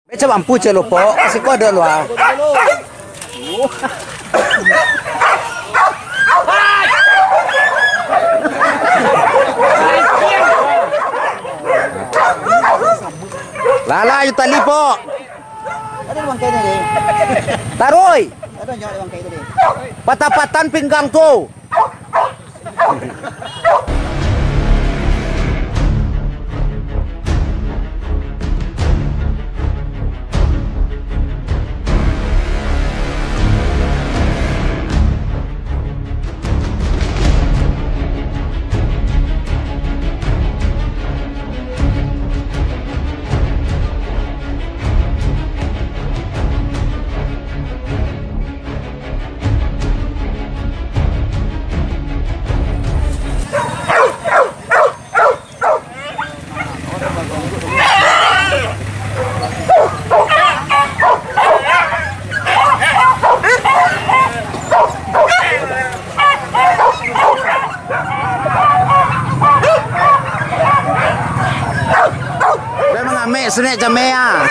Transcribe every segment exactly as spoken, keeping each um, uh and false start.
Becak mampu cek lopok, siko ado lua. Lala yu tali, Pok. Ada di bangkai tadi. Taruih. Ada nyawa di bangkai tadi. Patah-patahan pinggang tu. Dah mangamek sunek cameh ah.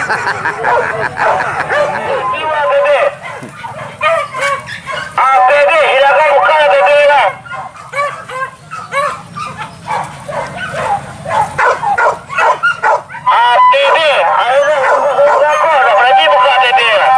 A P B, silakan buka A P B lah. A P B, ayo, nak berani buka A P B lah.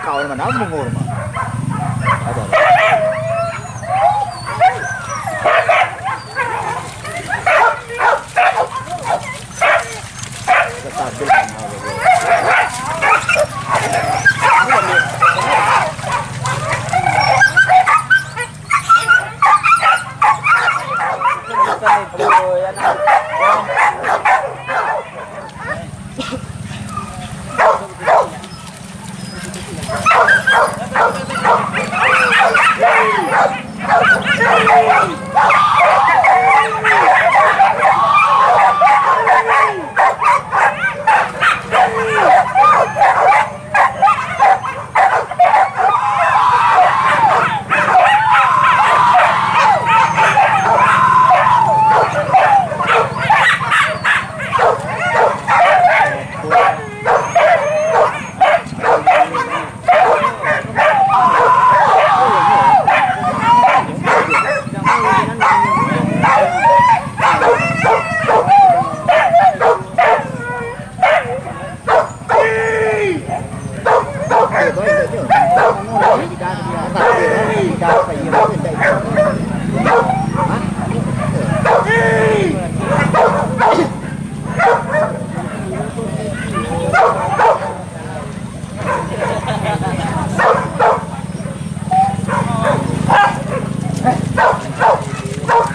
Kawan mana mungur mah. Ada.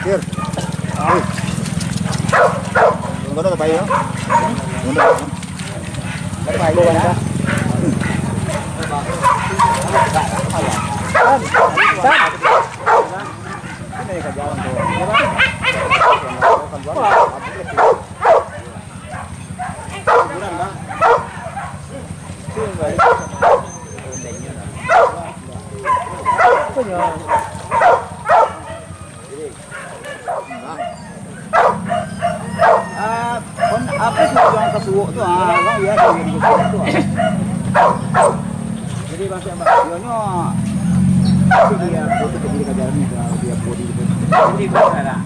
Kir. Hei. Tunggu dulu, Pak, yo. Tunggu dulu. San, San. Sini ka jalan tu. Ah, kon, apo sih yang kasuok tu? Ah, abang biasa yang kasuok tu, ah. Jadi, maksud abang, iyonyo, tapi dia, dia tu, dia kajar ni, dia, dia body tu. Body tu, lah.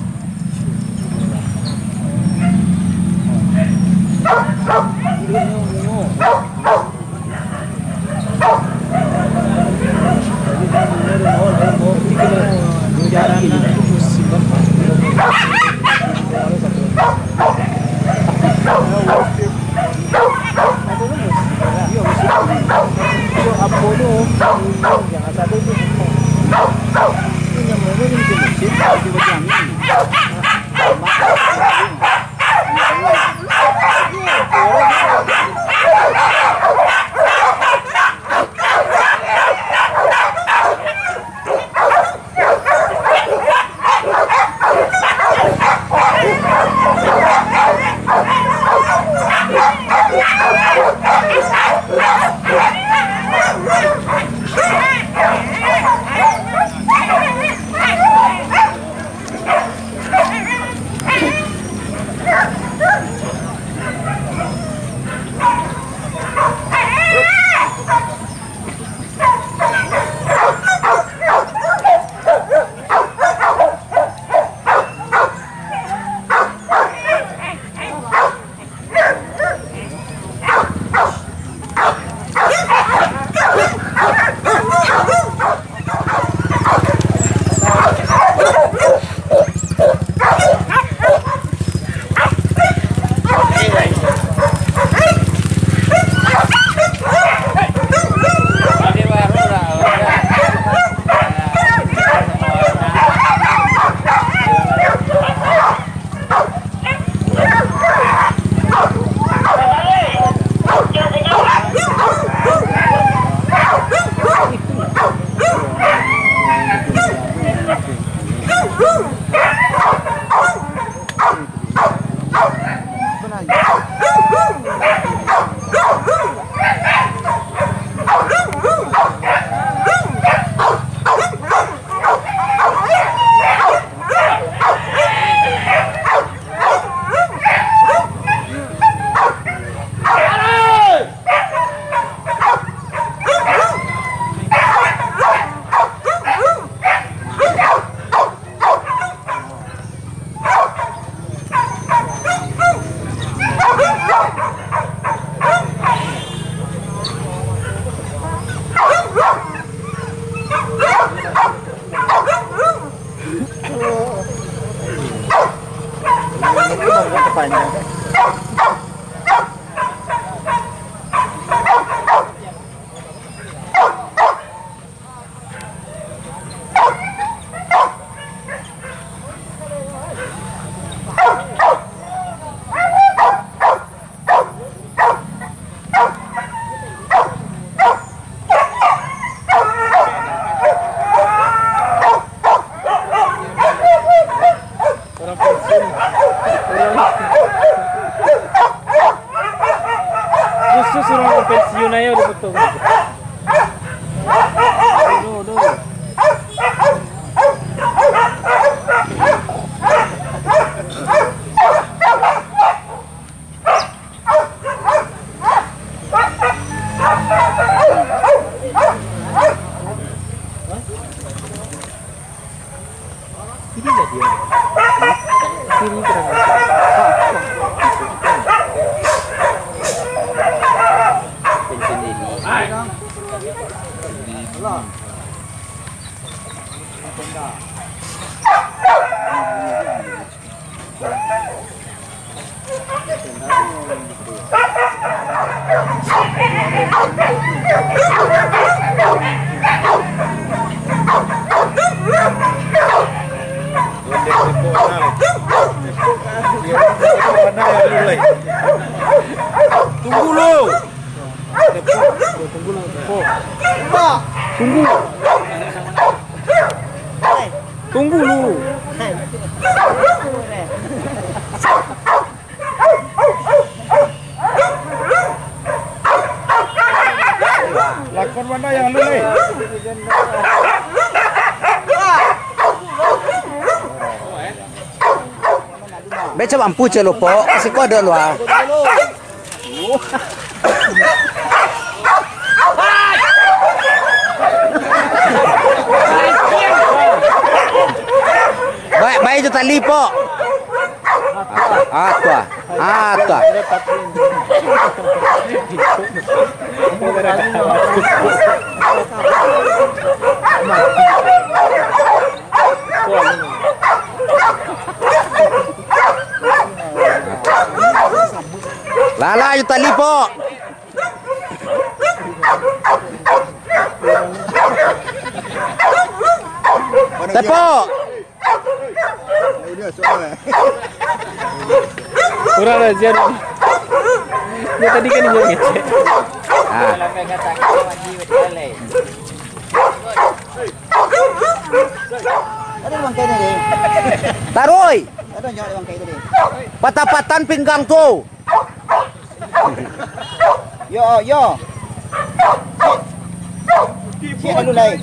Tunggu lu. Tunggu. Tunggu lu. Lakon mana yang lu, eh? Becak mampu celo, Pok. Siko ado lu, ah. Baik, baik tu tali, Pok. Ah, tu ah. Ah, tu ah. Lah, lah, yo tali, Pok. Tepok. Kurang ajar. Dia tadi kan dia ngecek. Ah. Ada bangkai tadi. Taruh, oi. Ada nyawa bangkai tadi. Patah-patahan pinggang tu. Yo, yo. Cik, cik, lalu lai.